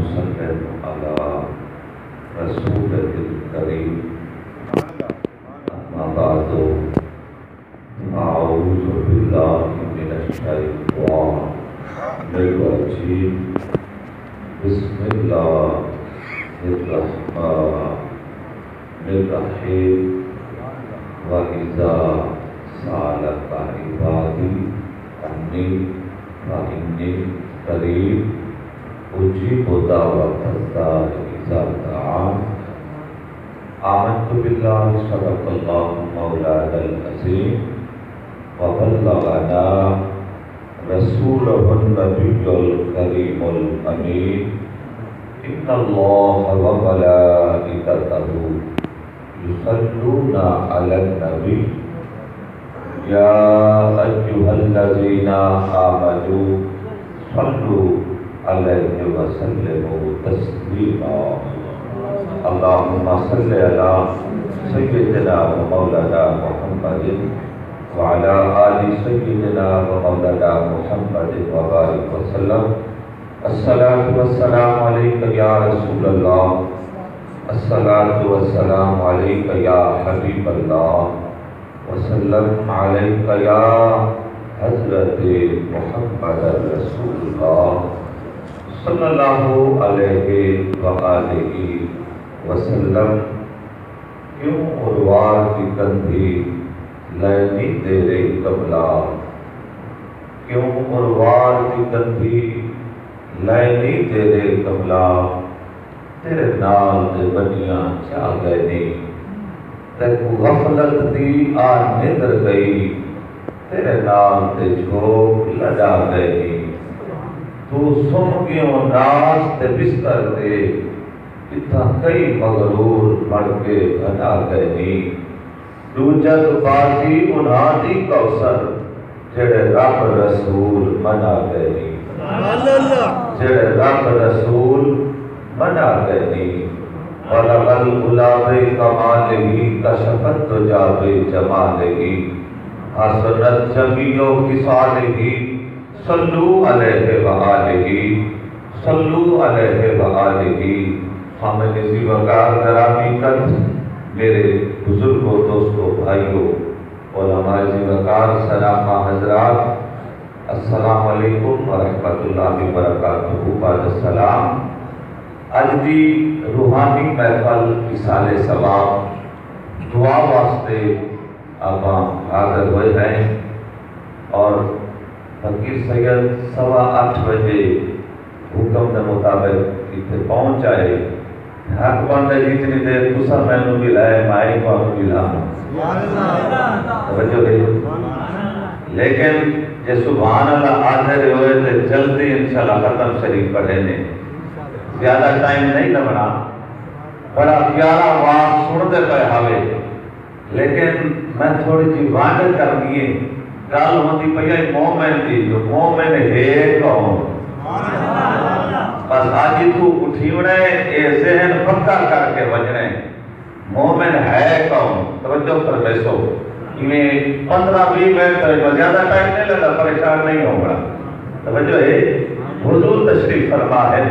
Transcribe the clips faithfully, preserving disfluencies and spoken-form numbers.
وسلم على رسوله الكريم. أما بعد، فأعوذ بالله من الشيطان الرجيم. بسم الله الرحمن الرحيم. وإذا سألك عبادي عني فإني قريب أجيب دعوة الداع إذا دعان. آمنت بالله، صدق الله مولانا العظيم، وبلغنا رسوله النبي الكريم الأمين. إن الله وملائكته يصلون على النبي، يا أيها الذين آمنوا صلوا عليه وسلموا تسليما. اللهم صل على سيدنا ومولانا محمد وعلى آل سيدنا ومولانا محمد وبارك وسلم. الصلاة والسلام عليك يا رسول الله، الصلاة والسلام عليك يا حبيب الله، وسلم عليك يا حضرت محمد رسول الله، صلى الله عليه وآله وسلم. کیوں اروار دی کندھی لائنی تیرے کملا، کیوں اروار دی کندھی لائنی تیرے کملا، تیرے نال دے بݙیاں چا ڳئے نی، تیکوں غفلت دی آ نندر ڳئی، تیرے نال دے جھوک لݙا ڳئے نی۔ توں سم ڳیوں ناز دے بستر تے، اتھاں کئی مغرور مڑ کے بھڄا ڳئے نی۔ ݙوجھت بازی انہاں دی کوثر، جیڑھے رب رسول منا ڳئے نی۔ جیڑھے رب رسول منا ڳئے نی۔ بلغ العلا بکمالہ، کشف الدجی بجمالہ، حسنت جمیع خصالہ، صلوا علیہ وآلہ، صلوا علیہ وآلہ۔ خامنہ ذی وقار گرامی قدر، میرے بزرگو، دوستو، بھائیو، علماء ذی وقار، سرامہ حضرات، السلام علیکم ورحمۃ اللہ وبرکاتہ۔ بعد السلام، اڄ دی روحانی محفل ایصال ثواب دعا واسطے آپاں حاضر ہوئے ہیں اور فقیر سید سوا اٹھ بجے حکم دے مطابق اتھے پہنچ آئے۔ حق بندا جتنی دیر تساں مینوں ٻلھائے، میں تہاکوں ٻلھاواں۔ توجہ ہے؟ لیکن جے سبحان اللہ آہدے رہے ہوئے تے جلدی انشاءاللہ ختم شریف پڑھے نے، زیادہ ٹائم نہیں لبھنا۔ بڑا پیارا واز سݨدے پئے ہاوے۔ لیکن میں تھوڑی جی ونڈ کرنی ہے۔ ڳالھ ہوندی پئی ہے مومن دی، جو مومن ہے کون؟ بس اڄ اتھوں اٹھیوݨا ہے، اے ذہن پکا کر کے ونڄݨا ہے۔ مومن ہے کون؟ توجہ فرمیسو۔ ایویں پندرہ ویہہ منٹ تے میں زیادہ ٹائم نہیں لینا، پریشان نہیں ہونا۔ توجہ ہے، حضور تشریف فرما ہے۔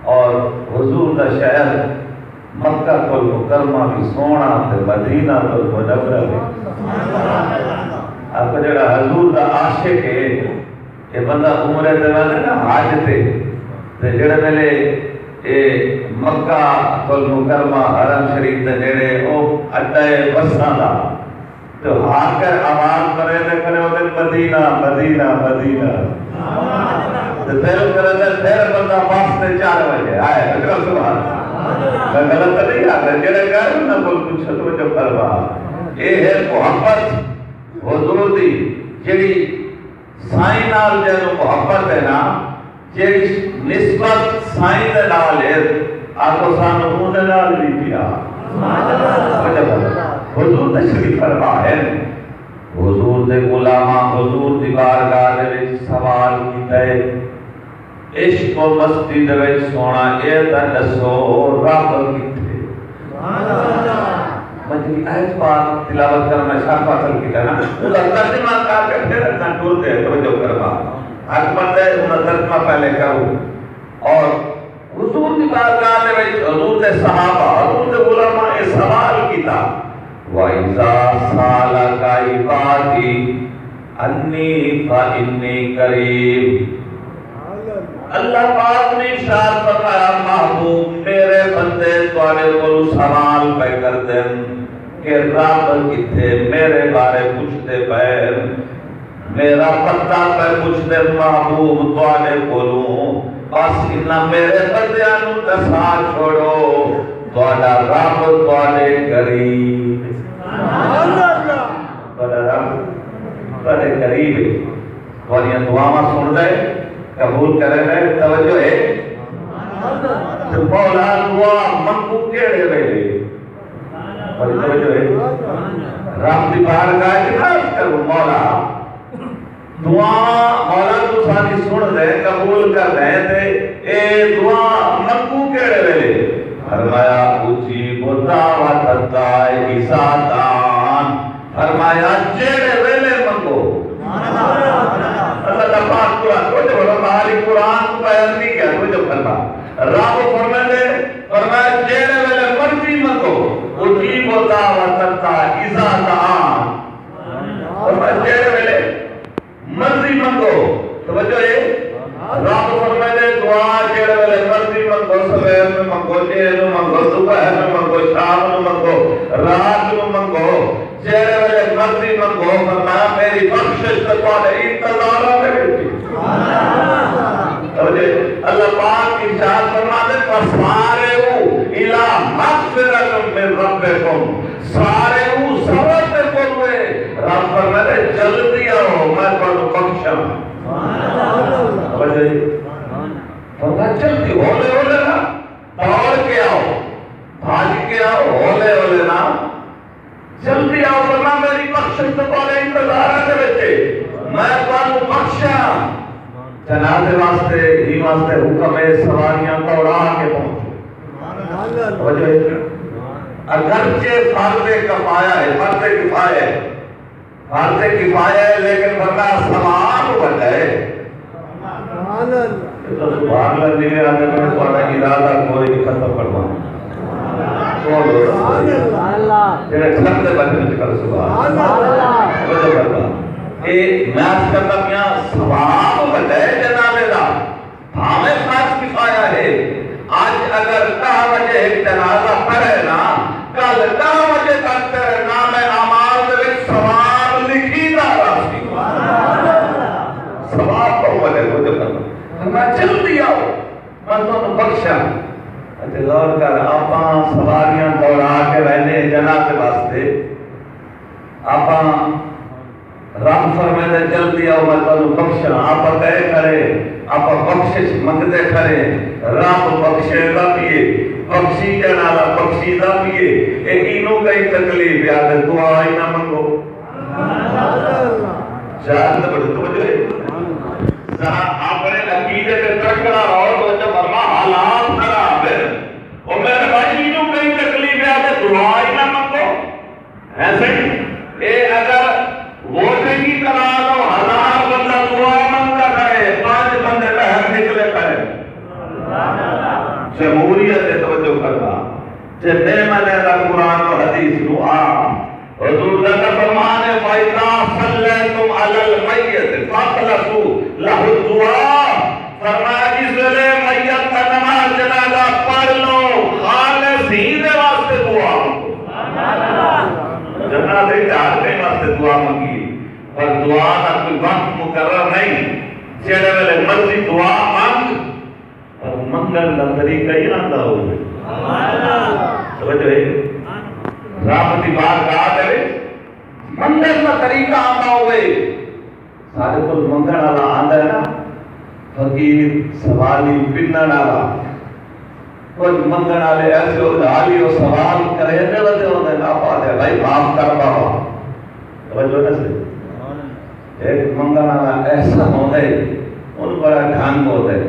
اور حضور دا شہر مکہ المکرمہ وی سوہݨا تے مدینہ المنورہ وی۔ آپ جڑا حضور دا عاشق ہے، یہ بندہ عمرے تے ویندے نا حج تے، تے جڑے ویلے اے مکہ المکرمہ حرم شریف دے نیڑے او اڈا ہے بساں دا، تے ہاکر آواز مریندے کھڑے ہوندے، مدینہ، مدینہ، مدینہ۔ تے دل کریندا پھر بندہ بس تے چڑھ ونڄے۔ ہائے، اکرم سبحان اللہ۔ میں غلط تے نہیں آہدا، جیڑھے غیر انہاں کول پچھو، توجہ فرما۔ اے ہے محبت حضور دی، جیڑھی سائیں نال جینوں محبت ہے نا، جیڑھی نسبت سائیں دے نال ہے، آکھو سانوں اوندے نال وی پیار۔ وجہ حضور تشریف فرما ہے۔ حضور دے غلاماں، حضور دی بارگاہ دے وچ سوال کیتا ہے، عشق و مستی دے وچ سوہݨا، اے تاں ݙسو رب کتھے؟ میں جیڑھی آیت پاک تلاوت کرݨا شرط حاصل کیتا نا، اوندا ترجمہ کر کے پھر اڳاں ٹردے، توجہ فرما۔ حق بندا ہے اوندا ترجمہ پہلے کروں۔ اور حضور دی بارگاہ دے وچ حضور دے صحابہ، حضور دے علماء اے سوال کیتا، وَإِذَا سَأَلَكَ عِبَادِي عَنِّي فَإِنِّي قَرِيبٌ۔ اللہ پاک نے ارشاد فرمایا، محبوب، میرے بندے تہاݙے کولوں سوال پئے کردن کہ رب کتھے، میرے بارے پچھدے پئے۔ میرا پتہ پئے پچھدے محبوب تہاݙے کولوں، بس انہاں میرے بندیاں نوں ݙسا چھوڑو، تہاݙا رب تہاݙے قریب۔ تہاݙا رب تہاݙے قریب ہے، تہاݙیاں دعاواں سݨدا ہے، قبول کریندا ہے۔ توجہ ہے؟ تے مولا دعا منگوں کیڑھے ویلے؟ بڑی توجہ ہے۔ رب دی بارگاہ اچ عرض کرو، مولا، دعا مولا توں ساݙی سݨدے، قبول کردے، تے اے دعا منگوں کیڑھے ویلے؟ فرمایا، اجیب دعوت الداع اذا دعان۔ فرمایا، جیڑھے ویلے منگو۔ اللہ دا پاک قرآن، توجہ فرما، مالک قرآن کوں بیان نہیں کیا، توجہ فرما۔ رب فرمیندے، فرمایا، جیڑھے ویلے مرضی منگو، اجیب دعوت الداع اذا دعان۔ فرمایا، جیڑھے ویلے مرضی منگو۔ توجہ ہے؟ رب فرمیندے، دعا جیڑھے ویلے مرضی منگو، سویر نوں منگو، ݙینہہ نوں منگو، دوپہر نوں منگو، شام نوں منگو، رات نوں منگو، جیڑھے ویلے مرضی منگو، فرمایا، میری بخشش تے تہاݙے انتظاراں دے وچ۔ توجہ، اللہ پاک ارشاد فرماندے، فسارعوا الی مغفرۃ من ربکم، سارعوا، سبر تے کرو۔ رب فرماندے، جلدی آؤ، میں تہاݙے بخشاں۔ توجہ، فرمایا، جلدی، ہولے ہولے نہ، دوڑ کے آؤ، بھج کے آؤ، ہولے ہولے نہ۔ جلدی آؤ، ورنہ میری بخشش تے تہاݙے انتظاراں دے وچ ہے۔ میں تہاکوں بخشاں۔ جنازے واسطے، ہی واسطے حکم ہے، سواریاں دوڑا کے پہنچو۔ توجہ ہے؟ اگرچہ فرض کفایہ ہے، فرض کفایہ ہے، فرض کفایہ ہے، لیکن ورنہ ثواب وݙا ہے۔ سبحان اللہ۔ سبحان اللہ، جیویں آندے پئے، تہاݙا ارادہ کوئی نہیں، ختم کروانا۔ بولو۔ سبحان اللہ۔ جیڑھے چھت تے بیٹھے نے، کر سبحان اللہ۔ سبحان اللہ۔ توجہ کرنا۔ اے میں عرض کرنا پیاں، ثواب وݙا ہے جنازے دا، بھاویں فرض کفایہ ہے۔ اڄ اگر ݙاہ وجے ہک جنازہ پڑھے نا، کل ݙاہ وجے تک تیرے نام اعمال دے وچ ثواب لکھیندا رہسی۔ ثواب بہوں وݙے، توجہ کرنا۔ فرمایا، جلدی آؤ، میں تہاکوں بخشاں۔ اتے غور کر، آپاں سواریاں دوڑا کے ویندے جنازے واسطے۔ آپاں، رب فرمیندے، جلدی آؤ، میں تہاکوں بخشاں۔ آپاں کہے کھڑے، آپاں بخشش منگدے کھڑے، رب بخشیندا پیے، بخشیجݨ والا بخشیندا پیے۔ اے اینوں کہیں تکلیف یا تے دعا ہی نہ منگو۔ شاید تے بڑی توجہ ہے۔ ذرا اپݨے عقیدے تے تکڑا رہو، توجہ فرما، حالات خراب ہیں۔ او میرے بھائی، اینوں کہیں تکلیف یا تے دعا ہی نہ منگو۔ ہے صحیح؟ اے اگر ووٹنگ ہی کرا لو، ہزار بندہ دعا منگدا کھڑے، پنج بندے باہر نکلے کھڑے۔ جمہوریت تے توجہ کرنا، جے نہ منیندا قرآن و حدیث نو، آ حضور دا فرمان ہے، فَإِذَا صَلَّيْتُمْ عَلَى الْمَيِّتِ فَأَخْلِصُوا لَهُ الدُّعَاءَ۔ فرمایا، جس ویلے میت دا نماز جنازہ پڑھ لو، خالص ہی دے واسطے دعا منگو۔ جنازے دے ہر کہیں واسطے دعا منگی، پر دعا دا کوئی وقت مقرر نہیں۔ جیڑھے ویلے مرضی دعا منگ، پر منگݨ دا طریقہ ہی آندا ہووے۔ توجہ ہے؟ رب دی بارگاہ دے وچ منگݨ دا طریقہ آندا ہووے۔ ساݙے کول منگݨ والا آندا ہے نا، فقیر، سوالی، پنݨ والا۔ کجھ منگݨ والے ایسے ہوندے، حالی او سوال کریندے ودے ہوندے، آپ آہدے، بھائی معاف کر بابا۔ توجہ ہے نا سئیں؟ ہک منگݨ والا ایسا ہوندا ہے، اونوں بڑا ڈھنگ ہوندا ہے۔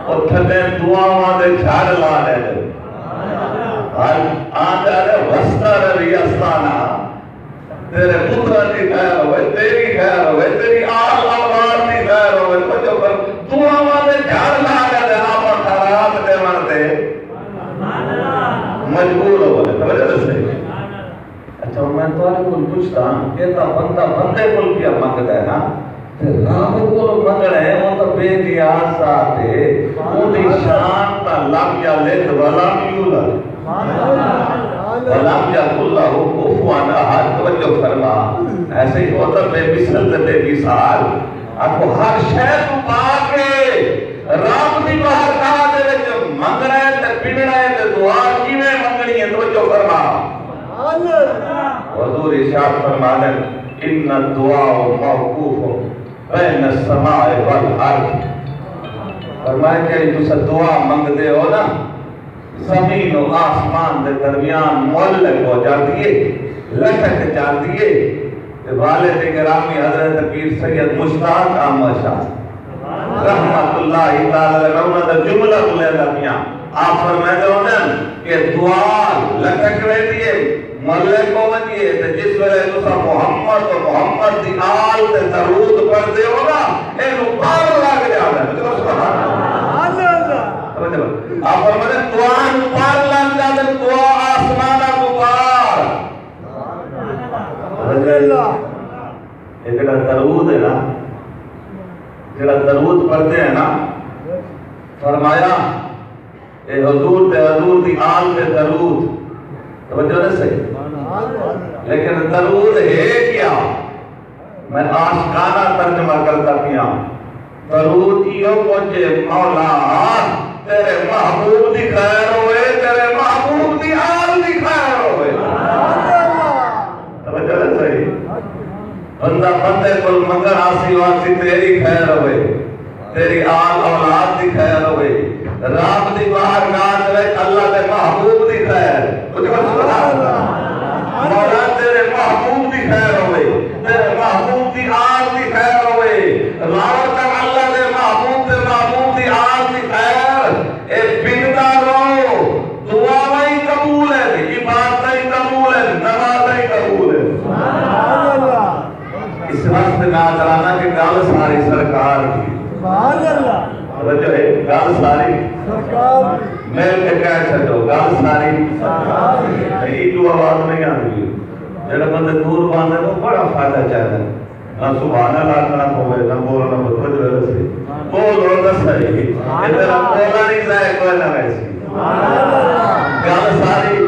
او تھلے دعاواں دے جھڑ لا ݙیندے۔ ہر آندا ہے، وسدا رہوی استانہ، تیرے پتراں دی خیر ہووے، تیری خیر ہووے، تیری آل اولاد دی خیر ہووے۔ توجہ کر، دعاواں دے جھڑ لا ݙیندے، آپاں کھڑا اے تاں بندہ بندے کول پیا منگدا ہے نا، تے رب کولوں منگݨا ہے، او تاں بے نیاز ذات ہے۔ اوندی شان تاں لم یلد ولم یولد ولم یکن لہ کفوا احد۔ توجہ فرما، ایسے ہی او تاں بے مثل تے بے مثال۔ آکھو ہر شے توں پاک ہے۔ رب دی بارگاہ دے وچ منگݨا ہے تے پنݨا ہے تے دعا کیویں منگݨی ہے، توجہ فرما۔ حضور ارشاد فرماندے، ان الدعاء موقوف بین السماء والارض۔ فرمایا کہ تساں دعا منگدے ہو نا، زمین و آسمان دے درمیان معلق ہو جاندی ہے، لٹک جاندی ہے۔ تے والد گرامی حضرت پیر سید مشتاق احمد شاہ رحمت اللہ تعالی علیہ، میں انہاں دا جملہ بولینداں پیاں۔ آپ فرمیندے ہوندن کہ دعا لٹک ویندی ہے، معلق ہو ویندی ہے، تے جس ویلے تساں محمد و محمد دی آل تے درود پڑھدے ہو نا، اینوں پر لگ جاندا ہے۔ سبحان اللہ۔ آپ فرمیندے، دعا نوں پر لگ جاندا ہے، دعا آسماناں کوں پار۔ اے جڑا درود ہے نا، جڑا درود پڑھدے ہیں نا، فرمایا، اے حضور تے حضور دی آل تے درود۔ توجہ نہیں صحیح؟ لیکن درود ہے کیا؟ میں عاشقانہ ترجمہ کردا پیاں۔ درود ایہو کجھ ہے، مولا، تیرے محبوب دی خیر ہوئے، تیرے محبوب دی آل دی خیر ہوئے۔ توجہ نہیں صحیح؟ بندہ بندے کول منگݨ آسی، او آسی تیری خیر ہوئے، تیری آل اولاد دی خیر ہوئے۔ رب دی بارگاہ دے وچ اللہ دے محبوب دی خیر۔ اچھی بول سبحان اللہ۔ مولا تیرے محبوب دی خیر ہوئے، تیرے محبوب دی آل دی خیر ہوئے۔ راوت اللہ دے محبوب دے محبوب دی آل دی خیر۔ اے پندا رہو، دعاواں ہی قبول ہیں، عبادتاں ہی قبول ہیں، نمازاں ہی قبول ہیں۔ سبحان اللہ۔ اس واسطے نہ کرانا کہ گل ساری سرکار دی۔ سبحان اللہ۔ توجہ ہے، گل ساری سرکار دی۔ مل کے کہہ چھڈو، گل ساری سرکار دی۔ ایک دو آواز نہیں آندی۔ جڑے بندے دور باندھے نو بڑا فائدہ چاہیے۔ نہ سبحان اللہ آکھݨا پوے، نہ بولݨا پوے، توجہ ہے ویسے۔ بول، بول، دس ہے۔ اے تیرا بولا نہیں ضائع کوئی نہ ویسی۔ گل ساری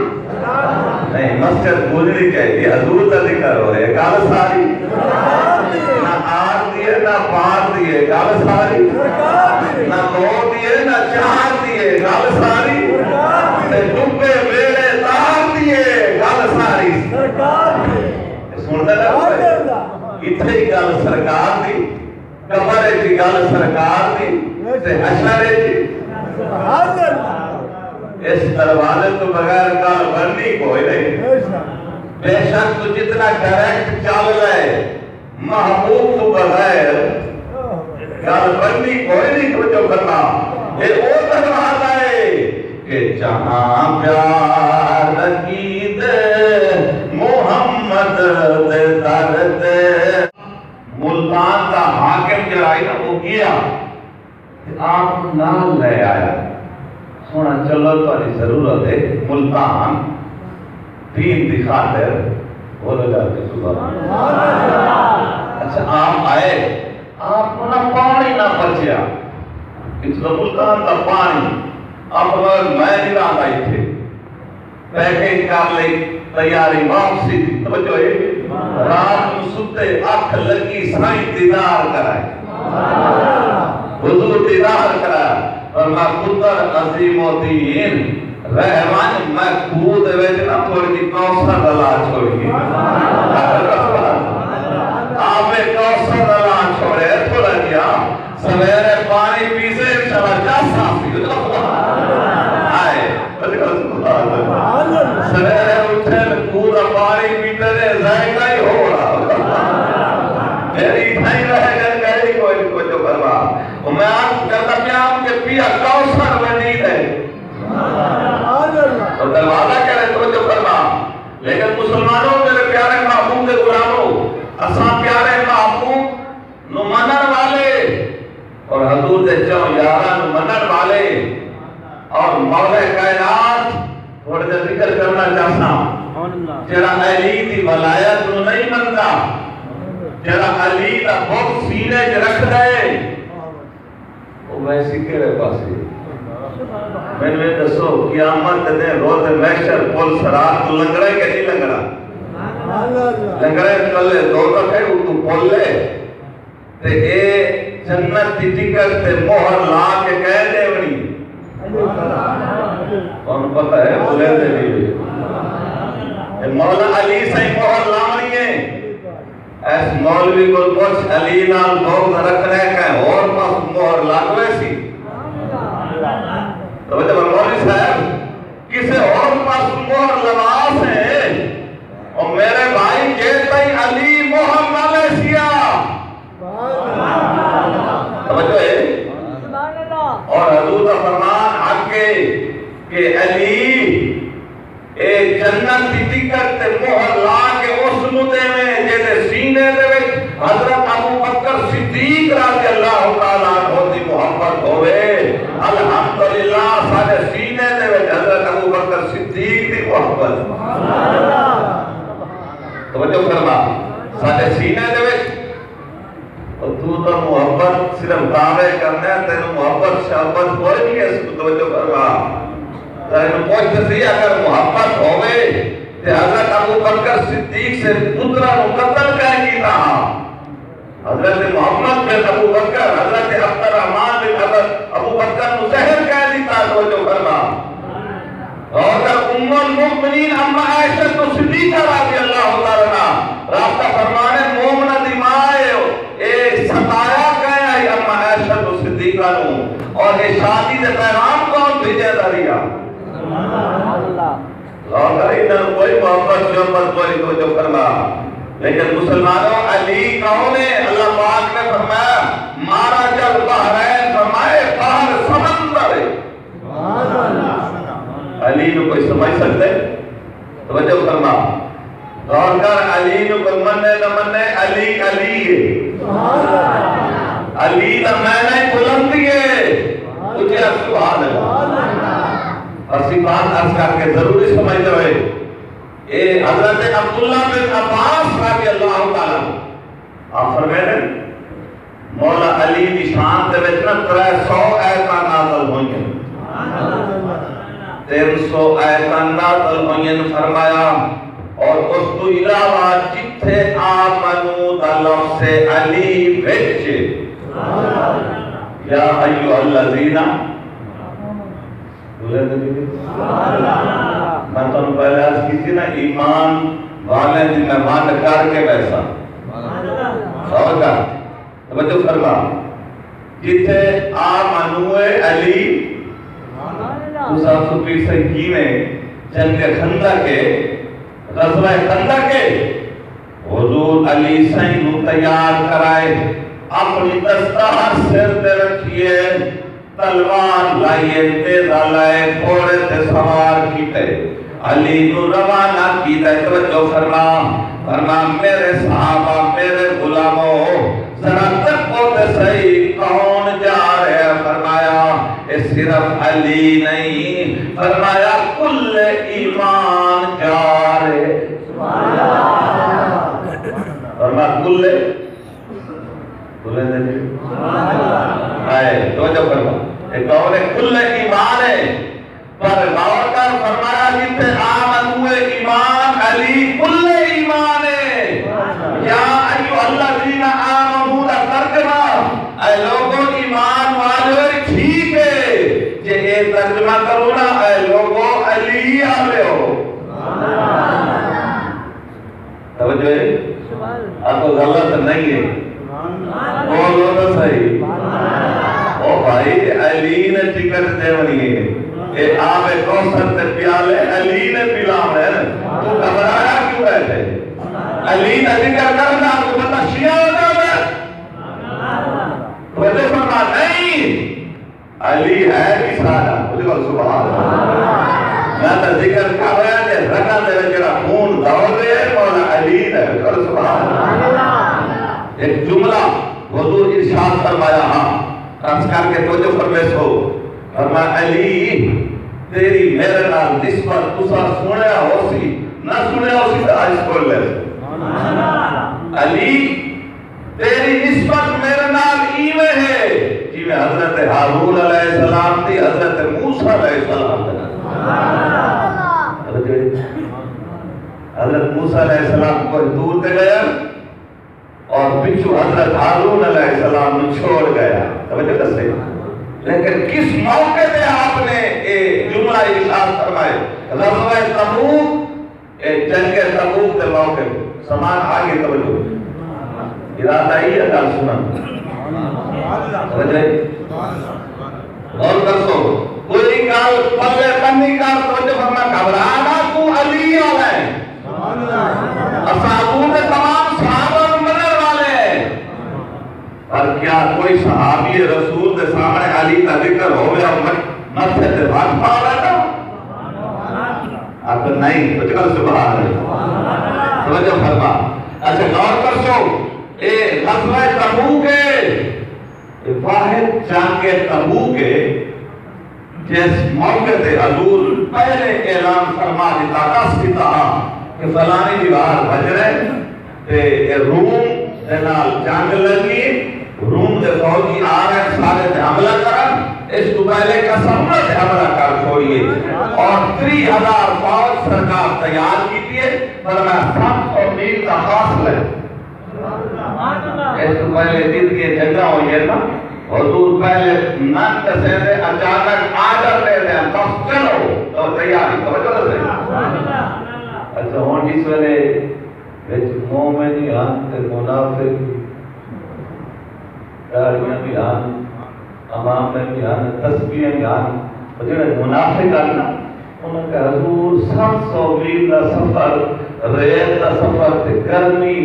نہیں، مسجد گونجنی چاہیے، حضور دا ذکر ہو رہے، گل ساری۔ نہ آر دیے، نہ پار دیے، گل ساری۔ نہ دو دیے، نہ چار دیے، گل ساری۔ تے ڈبے بیڑے تار دیے، گل ساری۔ سندا پیا؟ اتھے ہی گل سرکار دی، قبر وچ ہی گل سرکار دی، تے حشر وچ ہی۔ اس دروازے توں بغیر گل بننی کوئی نہیں۔ بے شک توں جتنا ڈائریکٹ چل لے، محبوب توں بغیر گل بننی کوئی نہیں۔ توجہ فرما، اے او دروازہ ہے کہ جہاں پیار عقید محمد دے در تے۔ ملتان دا حاکم جڑا ہے نا، او گیا تے آپ کوں نال لے آیا۔ سوہݨا چلو، تہاݙی ضرورت ہے، ملتان دین دی خاطر۔ بولو جا کے سبحان اللہ۔ اچھا، آپ آئے، آپ کوں نہ پاݨی نہ بچیا، اتھوں ملتان دا پاݨی۔ آپ فرمایا، میں نہیں رہندا اتھے۔ پیکنگ کر لئی، تیاری واپسی دی۔ توجہ ہے؟ رات نوں ستے اکھ لڳی، سائیں دیدار کرائے، حضور دیدار کرائے۔ فرمایا، پتر عظیم الدین، رہ ونڄ، میں کھوہ دے وچ نہ تھوڑی جی کوثر رلا چھوڑی۔ آپ کوثر رلا چھوڑے تھوڑا جیا۔ سویرے پاݨی پیسے، انشاءاللہ جس آسی۔ ہائے، سویرے اٹھے، کھوہ دا پاݨی پیتے نے، ذائقہ ہی ہو رہا۔ میری تھائی رہ گئے، میری کوئی، توجہ فرما۔ میں عرض کردا پیاں کہ پیا کوثر ویندی ہے۔ اور دروازہ کہڑے، توجہ فرما۔ لیکن مسلمانوں، میرے پیارے محبوب دے غلاموں، اساں پیارے محبوب نوں منݨ والے اور حضور دے چوں یاراں نوں منݨ والے اور مولا کائنات، تھوڑا جہا ذکر کرنا چاہساں۔ جڑا علی دی ولایت نوں نہیں مندا، جڑا علی دا بت سینے چ رکھدا ہے، او ویسی کیڑے پاسے؟ مینوں اے ݙسو، قیامت دے ݙینہ روز محشر پل صراط توں لنگھݨا ہے کہ نہیں لنگھݨا؟ لنگھݨا ہے، تلے دوزخ ہے، اتوں پل ہے۔ تے اے جنت دی ٹکٹ تے مہر لا کے کئیں ݙیوݨی؟ تہاکوں پتہ ہے، بھلے دے وی۔ تے مولا علی سائیں مہر لاوݨی ہے۔ ایس مولوی کول پچھ، علی نال بغض رکھݨے، کہیں ہور پاس مہر لڳ ویسی۔ توجہ کر مولوی صاحب، کسے ہور پاس مہر لوا سے۔ او میرے بھائی، جے تئیں علی مہر نہ لیسیا۔ توجہ ہے؟ اور حضور دا فرمان حق ہے کہ علی اے جنت دی ٹکٹ تے مہر لا کے اس نوں ݙیویں جیندے سینے دے وچ حضرت ابو بکر صدیق رضی اللہ تعالیٰ عنہ دی محبت ہووے۔ الحمدللہ، ساݙے سینے دے وچ حضرت ابو بکر صدیق دی محبت۔ توجہ فرما، ساݙے سینے دے وچ او توں تاں محبت صرف دعوے کرنا ہے، تینوں محبت شہبت کوئی نہیں ہے، اس کوں توجہ فرما۔ تینوں پوچھ تے صحیح، اگر محبت ہووے تے حضرت ابو بکر صدیق دے پتراں نوں قتل کیوں کیتا ہا؟ حضرت محمد بن ابو بکر، حضرت عبد الرحمن بن ابو، ابو بکر نوں زہر کیوں ݙتا؟ توجہ فرما۔ اور ام المؤمنین اما عائشہ صدیقہ رضی اللہ تعالیٰ عنہا، رب دا فرمان ہے، مومناں دی ماں ہے، اے ستایا کیوں آئی اما عائشہ صدیقہ نوں، اور اے شادی دے پیغام کون بھیجے دا رہیا؟ غور کرے، انہاں نوں کوئی محبت شحبت کوئی، توجہ فرما۔ لیکن مسلمانوں، علی کون ہے؟ اللہ پاک نے فرمایا، مرج البحرین، فرمائے بحر سمندر ہے۔ علی نوں کوئی سمجھ سڳدے؟ توجہ فرما۔ غور کر، علی نوں کوئی منے نہ منے، علی علی ہے۔ علی دا معنی بلندی ہے۔ اچیا سبحان اللہ۔ اسی بات عرض کر کے ضروری سمجھدے ہوئے، اے حضرت عبداللہ بن عباس رضی اللہ تعالیٰ عنہ آپ فرمیندے، مولا علی دی شان دے وچ نا ترے سو آیتاں نازل ہوئیں، تین سو آیتاں نازل ہوئیں، فرمایا، اور اس تو علاوہ جتھے آمنو دا لفظ علی وچ، یا ایھا الذین، بولے تو نہیں؟ میں تہاکوں پہلے عرض کیتی نا، ایمان والے دی میں ونڈ کر کے ویسا۔ غور کر، توجہ فرما۔ جتھے آمنو علی، تساں سپی سئیں کیویں جنگ خندق ہے، غزوہ خندق ہے، حضور علی سئیں نوں تیار کرائے، اپݨی دستار سر تے رکھیے، تلوار لائیے، نیزہ لائے، گھوڑے تے سوار کیتے، علی نوں روانہ کیتے۔ توجہ فرما، فرما، میرے صحابہ، میرے غلامو، ذرا تکو تے سہی، کون جا رہیا؟ فرمایا، اے صرف علی نہیں، فرمایا، کل ایمان جا رہے۔ فرما، کل بولے دے جی۔ آئے، توجہ فرما۔ اے کون ہے؟ کل ایمان ہے۔ پر غور کر، فرمایا، جتھے آمنو ایمان علی کل ایمان ہے۔ یا ایھا الذین آمنو دا ترجمہ، اے لوگو ایمان والو، ٹھیک ہے۔ جے اے ترجمہ کرو نا، اے لوگو علی آلے ہو۔ توجہ ہے؟ آکھو غلط نہیں ہے۔ بولو تو صحیح۔ او بھائی، علی نے ٹکٹ ݙیوݨی ہے۔ اے آب کوثر تے پیالے علی نے پلاوݨے نا۔ تو گھبرایا کیوں بیٹھے؟ علی دا ذکر کرݨ نال کوئی بندہ شیعہ ہو جاندا ہے؟ توجہ فرما، نہیں۔ علی ہے وی ساݙا، اچ کر سبحان اللہ۔ میں تاں ذکر کر رہا جے رگاں دے وچ جڑا خون دوڑ رہے، مولا علی دا ہے، کر سبحان اللہ۔ ایک جملہ حضور ارشاد فرمایا ہا، عرض کر کے توجہ فرمیسو، فرمایا، علی، تیری میرے نال نسبت تساں سنیا ہوسی، نہ سنیا اسی تے اج سن لے۔ علی، تیری نسبت میرے نال ایویں ہے جویں حضرت ہارون علیہ السلام دی حضرت موسیٰ علیہ السلام دے نال۔ حضرت موسیٰ علیہ السلام کوئی دور تے گیا، اور پچھو حضرت ہارون علیہ السلام نوں چھوڑ گیا۔ توجہ ݙسے۔ لیکن کس موقع تے آپ نے اے جملہ ارشاد فرمائے؟ غزوہ تبوک، اے جنگ تبوک دے موقع تے۔ سامان آ ڳئے، توجہ۔ ارادہ ہی ہے ڳالھ سݨݨ۔ توجہ ہے؟ غور کرسو۔ کوئی ڳالھ پلے بنی کر، توجہ فرما، گھبرا نہ، توں علی والا ہے۔ اساں حضور دے تمام صحابہ نوں منݨ والے ہیں۔ پر کیا کوئی صحابی رسول دے سامݨے علی دا ذکر ہووے اور مت-، متھے تے ہتھ پا ویندے؟ آکھو نہیں، اچھا سبحان اللہ۔ توجہ فرما۔ اچھا غور کرسو، اے غزوہ تبوک ہے۔ اے واحد جنگ تبوک ہے جس موقع تے حضور پہلے اعلان فرما ݙتا، ݙس ݙتا ہا کہ فلانی دیوار بھڄݨے تے اے روم دے نال جنگ لڳی، روم دے فوجی آ رہے سارے تے حملہ کرن، اس توں پہلے کسمنا تے حملہ کر چھوڑیے۔ اور تریہہ ہزار فوج سرکار تیار کیتی ہے، فرمایا ست سو میل دا فاصلہ ہے۔ اس توں پہلے جتنی جنگاں ہوئی ہیں نا، حضور پہلے نہ ݙسیندے، اچانک آرڈر ݙیندے، بس چلو، تو تیاری، توجہ ݙسے۔ اچھا، ہݨ جس ویلے وچ مومن ہی ہن تے منافق، ݙاڑھیاں بھی ہن، عمامے بھی ہن، تسبیحاں بھی ہن، او جیڑھے منافق ہن نا، انہاں کہا، حضور، ست سو میل دا سفر، ریت دا سفر تے گرمی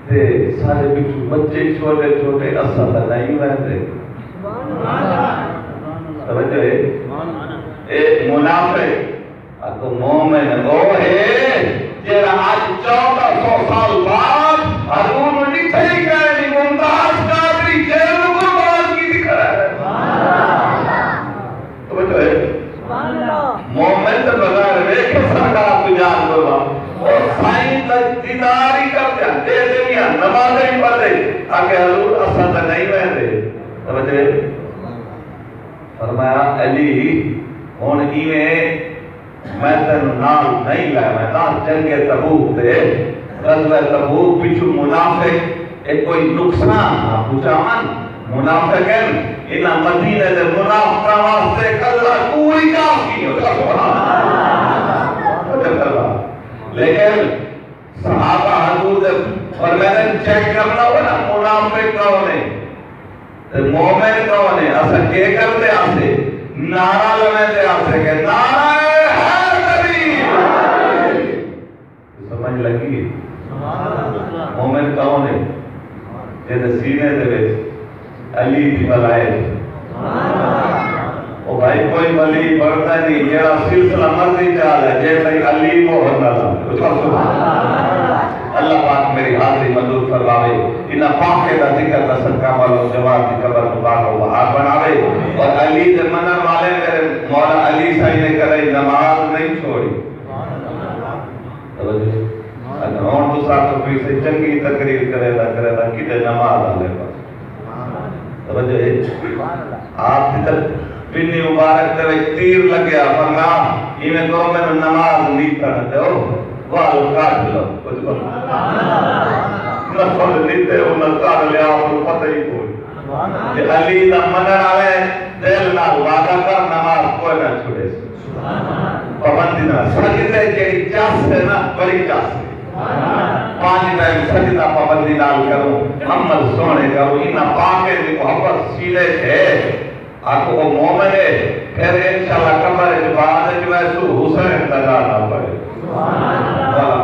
تے سارے پچھوں بچے چھوٹے چھوٹے، اساں تاں نہیں ویندے۔ توجہ ہے؟ اے منافق، اکو مومن او ہے جیڑھا اج چودہ سو سال بعد حضور نوں ݙٹھے ہی کائے نہیں، ممتاز قادری جیل نوں قربان کیتی کھڑا ہے۔ توجہ ہے؟ سبحان اللہ۔ مومن تے بغیر ویکھے سرکار کوں جان قربان۔ او سائیں دا دیدار ہی کر دیا، دے دنیا نمازیں ہی پڑھ دے، آکھے حضور اساں تاں نہیں ویندے۔ توجہ ہے؟ فرمایا علی، ہݨ ایویں میں تینوں نال نہیں لے ویندا۔ جنگ تبوک تے، غزوہ تبوک، پچھوں منافق، اے کوئی نقصان نہ پہنچاون۔ منافق ہن، انہاں مدینے دے منافقاں واسطے کلھا توں ہی کافی ہے۔ سبحان اللہ۔ لیکن صحابہ حضور دے فرمائے، چیک کرݨا ہووے نا، منافق کون ہے تے مومن کون ہے؟ اساں کے کردے ہاسے؟ نعرہ لویندے ہاسے کہ نعرہ حیدری! سمجھ لڳی؟ مومن کون ہے؟ جیندے سینے دے وچ علی دی ملائک۔ او بھائی، کوئی ولی بݨدا نہیں، جیڑھا سلسلہ مرضی چا لے، جے تئیں علی مہر نہ لاوے۔ اچھا، سبحان اللہ۔ اللہ پاک میری حاضری منظور فرماوے۔ انہاں پاکیں دا ذکر دا صدقہ ماں نوجوان دی قبر مبارک و بہار بݨاوے۔ اور علی دے منݨ والے میرے مولا علی سائیں نے کدی نماز نہیں چھوڑی۔ توجہ۔ اچھا، ہݨ تساں آکھو کوئی سے چنڳی تقریر کریندا کریندا کݙے نماز آلے پاسے۔ توجہ ہے؟ آپ دی تک پنی مبارک دے وچ تیر لڳیا، فرمایا، ایویں کرو، مینوں نماز نیتݨ ݙیو، ول کڈھ لو۔ کجھ بولو۔ نفل نیتے، انہاں کڈھ لیا، آپ کوں پتہ ہی کوئی۔ تے علی دا منݨ والے دل نال وعدہ کر، نماز کوئی نہ چھوڑے۔ پابندی نال سجدے جیڑھی چس ہے نا، بڑی چس ہے۔ پنج ٹائم سجدہ پابندی نال کرو، عمل سوہݨے کرو، انہاں پاکیں دی محبت سینے 'چ ہے۔ آکھو او مومن ہے، پھر انشاءاللہ قبر وچ بعد وچ ویسو حسین دا نعرہ پڑھے۔ مولا